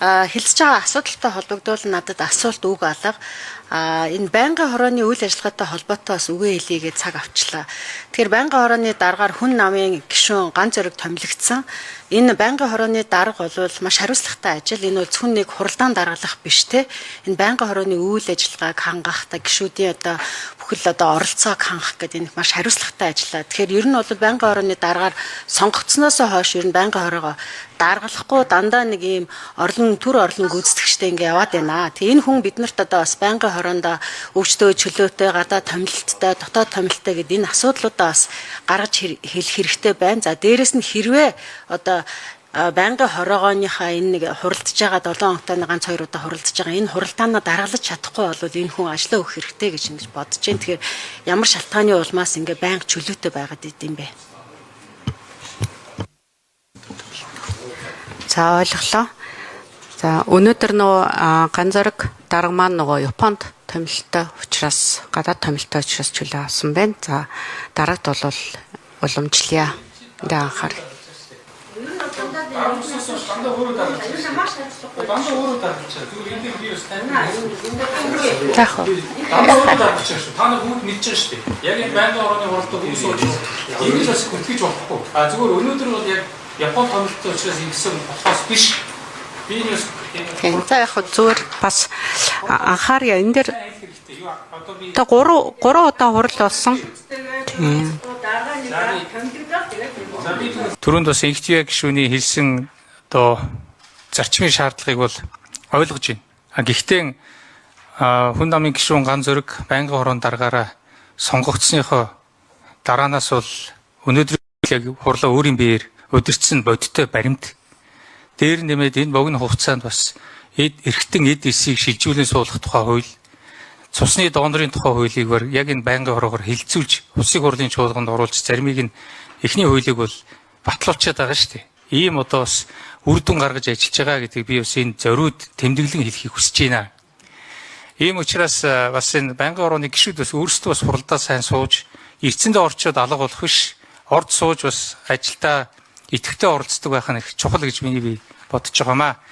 Хэлцэж байгаа асуудалтай холбогдвол надад асуулт үг алга. Энэ байнгын хорооны үйл ажиллагаатай холбоотой бас үгээ хэлийгээ цаг авчлаа. Тэгэхээр байнгын хорооны даргаар хүн намын гишүүн ган зориг томилогдсон. Энэ байнгын хорооны дарга бол маш хариуцлагатай ажил. Энэ бол зөвхөн нэг хуралдаан даргалах биш те. Энэ байнгын хорооны үйл ажиллагааг хангах та гишүүдийн одоо бүхэл одоо оролцоог хангах гэдэг энэ маш хариуцлагатай ажил. Тэгэхээр ер нь бол байнгын хорооны даргаар сонгогдсоноос хойш ер нь байнгын хороогоо даргалахгүй дандаа нэг ийм орлон төр орлон гүйцэтгэжтэй ингээ яваад байна. Тэгээ энэ хүн биднэрт одоо бас байнгын хороондоо өвчтөө чөлөөтэй гадаа томилолттой дотоод томилолттой гэд энэ асуудлуудаа бас гаргаж хэлэх хэрэгтэй байна. За дээрэс нь хэрвээ одоо байнгын хороогооныхаа энэ нэг хуралдаж байгаа 7 хоногтой ганц хоёр удаа хуралдаж байгаа энэ хуралдаанаа даргалж чадахгүй бол энэ хүн ажлаа өгөх хэрэгтэй гэж ингэж бодож байна. Тэгэхээр ямар шалтгааны улмаас ингээ байнга чөлөөтэй байгаад идэм бэ? За ойлголоо. За өнөөдөр нөгөө ганзорог дарга маань нөгөө Японд томилолтой учраас гадаад томилолтой учраас чөлөө авсан байна. За дарагт бол уламжлая. Энд анхаар. Дандаа өөрөө даргалж. Дандаа өөрөө даргалж. Зүгээр энэ би бас тань. За яг. Дандаа өөрөө даргалж шүү. Та нар бүгд мэдж байгаа шүү дээ. Яг энэ байнгын орооны хуралдаа бүгд сууж. Ингэж бас хөтлөж болохгүй. А зүгээр өнөөдөр бол яг Япон томилолтой учраас ингэсэн болохоос биш. Би энэ бас Тийм. За яг зүгээр бас анхаарья. Энэ дээр одоо 3 удаа хурал болсон. Тийм. Түрүүнд бас Инхтия гишүүний хэлсэн одоо зарчмын шаардлагыг бол ойлгож байна. А гэхдээ хүн намын гишүүн ган зөрөг байнгын хорон даргаараа сонгогдсныхоо дараанаас бол өнөөдөр яг хурлаа өөрийн биеэр удирдсан бодиттой баримт. Дээр нэмээд энэ богино хугацаанд бас эд эргэтэн эд эсийг шилжүүлэн суулгах тухай хууль, цусны донорын тухай хуулийг бар яг энэ байнгын хороогоор хилцүүлж улсын хурлын чуулганд оруулж заримыг нь эхний хуулийг бол батлуулчаад байгаа шүү дээ. Ийм одоо бас үр дүн гаргаж ажиллаж байгаа гэдгийг би бас энэ зориуд тэмдэглэн хэлэхийг хүсэж байна. Ийм учраас бас энэ байнгын орооны гишүүд бас өөрсдөө бас хуралдаа сайн сууж эрцэндээ орчоод алга болох биш. Орд сууж бас ажилдаа идэвхтэй оролцдог байх нь их чухал гэж миний би бодож байгаамаа.